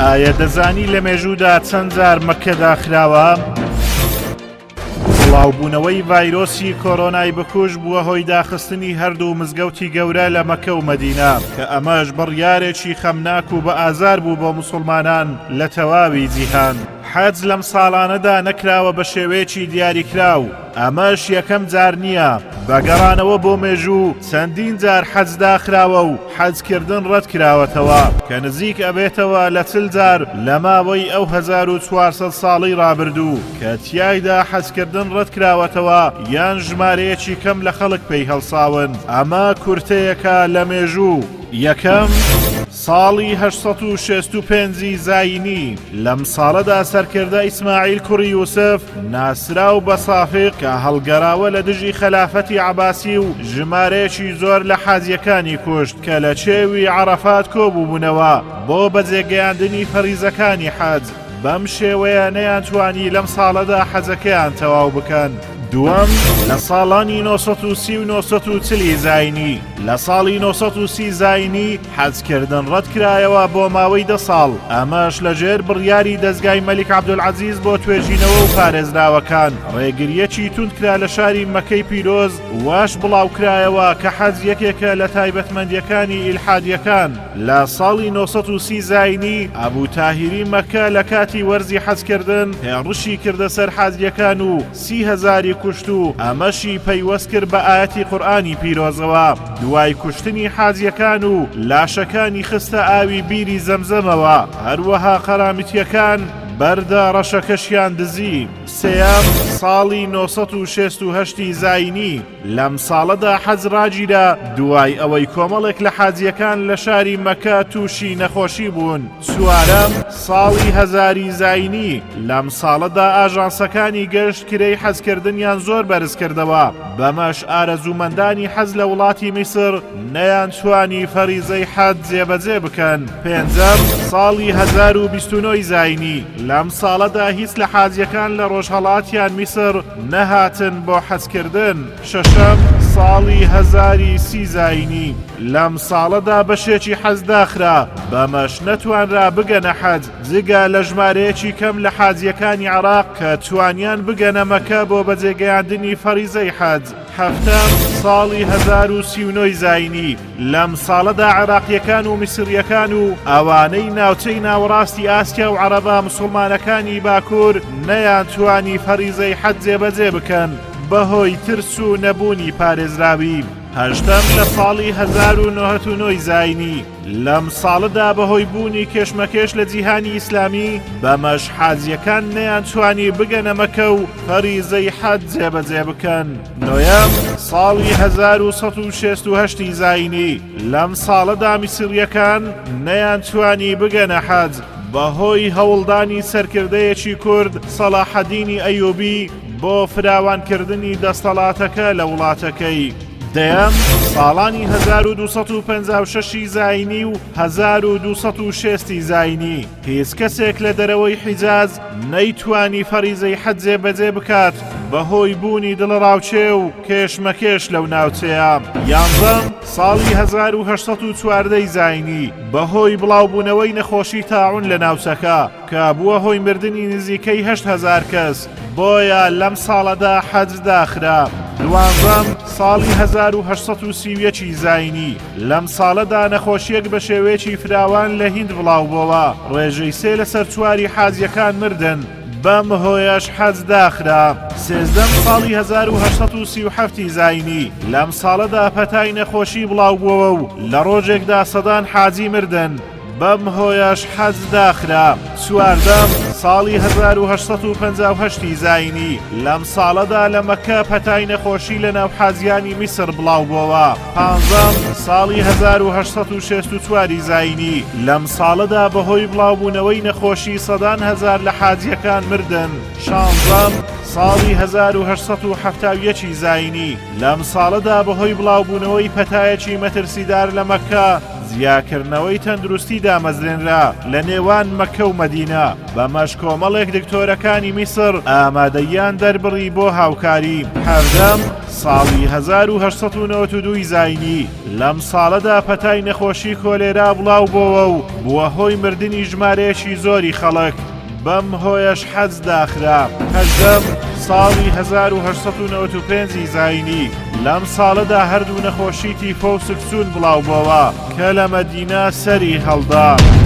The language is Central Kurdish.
ئایا دەزانی لە مێژوودا چەند جار مەککە داخراوە؟ بڵاوبوونەوەی ڤایرۆسی کۆرۆنای بکوژ بووە هۆی داخستنی هەردوو مزگەوتی گەورە لە مەکە و مەدینە کە ئەمەش بڕیارێکی خەمناک و بە ئازار بوو بۆ مسوڵمانان لە تەواوی جیهان. حەج لەم ساڵانەدا نەکراوە بە شێوەیەکی دیاریکراو، ئەمەش یەکەم جار نییە، بە گەڕانەوە بۆ مێژوو چەندین جار حەج داخراوە و حەجکردن ڕەتکراوەتەوە کە نزیک ئەبێتەوە لە 40 جار لە ماوەی ئەو 1400 ساڵەی ڕابردوو کە تیایدا حەجکردن ڕەتکراوەتەوە یان ژمارەیەکی کەم لە خەڵک پێی هەڵساون. ئەمە کورتەیەکە لە مێژوو. یەکەم، ساڵی 865 ی زایینی، لەم ساڵەدا سەرکردە ئیسماعیل کوڕی یوسف ناسراو بە سافق کە هەڵگەراوە لە دژی خەلافەتی عەباسی و ژمارەیەکی زۆر لە حاجیەکانی کوشت کە لە کێوی عەرەفات کۆبووبوونەوە بۆ بەجێگەیاندنی فەریزەکانی حەج، بەم شێوەیە نەیانتوانی لەم ساڵەدا حەجەکەیان تەواو بکەن. دووەم، لە ساڵانی 930 و 940 ی زاینی، لە ساڵی 930 زاینی حەجکردن ڕەتکرایەوە بۆ ماوەی دە ساڵ، ئەمەش لەژێر بڕیاری دەزگای مەلیک عەبدولعەزیز بۆ توێژینەوە و پارێزراوەکان، ڕێگرییەکی توند کرا لە شاری مەکەی پیرۆز، واش بڵاوکرایەوە کە حەج یەکێکە لە تایبەتمەندییەکانی ئیلحادییەکان. لە ساڵی 930 زاینی، ئەبو تاهیری مەککە لە کاتی وەرزی حەجکردن هێڕشی کردە سەر حاجییەکان و سی هەزاری کوشت و ئەمەشی پەیوەست کرد بە ئایەتی قورئانی پیرۆزەوە، دوای کوشتنی حاجییەکان و لاشەکانی خستە ئاوی بیری زەمزەمەوە، هەروەها قەرامیتییەکان بەردە ڕەشەکەشیان دزی. سێیەم، ساڵی 968 ی زاینی، لەم ساڵەدا حەج ڕاگیرا دوای ئەوەی کۆمەڵێک لە حاجیەکان لە شاری مەکە تووشی نەخۆشی بوون. چوارەم، ساڵی هەزاری زاینی، لەم ساڵەدا ئاژانسەکانی گەشت کرێی حەجکردنیان زۆر بەرزکردەوە، بەمەش ئارەزوومەندانی حەج لە وڵاتی میسر نەیانتوانی فەریزەی حەج جێبەجێ بکەن. پێنجەم، ساڵی 1029 ی زاینی، لەم ساڵەدا هیچ لە حاجیەکان لە ڕۆژهەڵات یان میسر نەهاتن بۆ حەجکردن. شەشەم، ساڵی هەزاری سی زاینی، لەم ساڵەدا بەشێکی حەج داخرا، بەمەش نەتوانرا بگەنە حەج، جگە لە ژمارەیەکی کەم لە حاجییەکانی عێراق کە توانیان بگەنە مەکە بۆ بەجێگەیاندنی فەریزەی حەج. حەفتەم، ساڵی 1039 ی زاینی، لەم ساڵەدا عێراقییەکان و میسرییەکان و ئەوانەی ناوچەی ناوەڕاستی ئاسیا و عەرەبە مسوڵمانەکانی باکوور نەیانتوانی فەریزەی حەج جێبەجێ بکەن بەهۆی ترس و نەبوونی پارێزراوی. هەشتەم، لە ساڵی 1909 ی زاینی، لەم ساڵەدا بەهۆی بوونی کێشمەکێش لە جیهانی ئیسلامی، بەمەش حاجییەکان نەیانتوانی بگەنە مەکە و فەریزەی حەج جێبەجێ بکەن. نۆیەم، ساڵی 1168 ی زاینی، لەم ساڵەدا میسرییەکان نەیانتوانی بگەنە حەج، بەهۆی هەوڵدانی سەرکردەیەکی کورد سەڵاحەدینی ئەیوبی بۆ فراوانکردنی دەستەڵاتەکە لە وڵاتەکەی. دەیەم، ساڵانی 1256 ی زاینی و 1260 ی زاینی، هیچ کەسێک لە دەرەوەی حیجاز نەیتوانی فەریزەی حەج جێبەجێ بکات بەهۆی بوونی دڵەڕاوکێ و کێشمەکێش لەو ناوچەیە. یانزەم، ساڵی 1814 ی زاینی، بەهۆی بڵاوبوونەوەی نەخۆشی تاعون لە ناوچەکە کە بووە هۆی مردنی نزیکەی 8000 کەس، بۆیە لەم ساڵەدا حەج داخرا. دوانزەم، ساڵی 1831 ی زاینی، لەم ساڵەدا نەخۆشییەک بە شێوەیەکی فراوان لە هیند بڵاوبۆوە، ڕێژەی سێ لەسەر چواری حاجییەکان مردن، بەم هۆیەش حەج داخرا. سێزدەم، ساڵی 1837 ی زاینی، لەم ساڵەدا پەتای نەخۆشی بڵاوبووەوە و لە ڕۆژێکدا سەدان حاجی مردن، بەم هۆیەش حەج داخرا. چواردەم، ساڵی 1858 ی زاینی، لەم ساڵەدا لە مەککە پەتای نەخۆشی لە ناو حاجیانی میسر بڵاوبۆوە. پانزەم، ساڵی 1864 ی زاینی، لەم ساڵەدا بەهۆی بڵاوبوونەوەی نەخۆشی سەدان هەزار لە حاجیەکان مردن. شانزەم، ساڵی 1871 ی زاینی، لەم ساڵەدا بەهۆی بڵاوبوونەوەی پەتایەکی مەترسیدار لە مەککە. جیاکردنەوەی تەندروستی دامەزرێنرا لە نێوان مەککە و مەدینە، بەمەش کۆمەڵێک دکتۆرەکانی میسر ئامادەییان دەربڕی بۆ هاوکاری. حەڤدەم، ساڵی 1892 ی زاینی، لەم ساڵەدا پەتای نەخۆشی کۆلێرا بڵاوبۆوە و بووە هۆی مردنی ژمارەیەکی زۆری خەڵک، بەم هۆیەش حەج داخرا. هەژدەم، ساڵی 1895 ی زاینی، لەم ساڵەدا هەردوو نەخۆشی تیفۆ و سکچوون بڵاوبۆوە کە لە مەدینە سەری هەڵدا.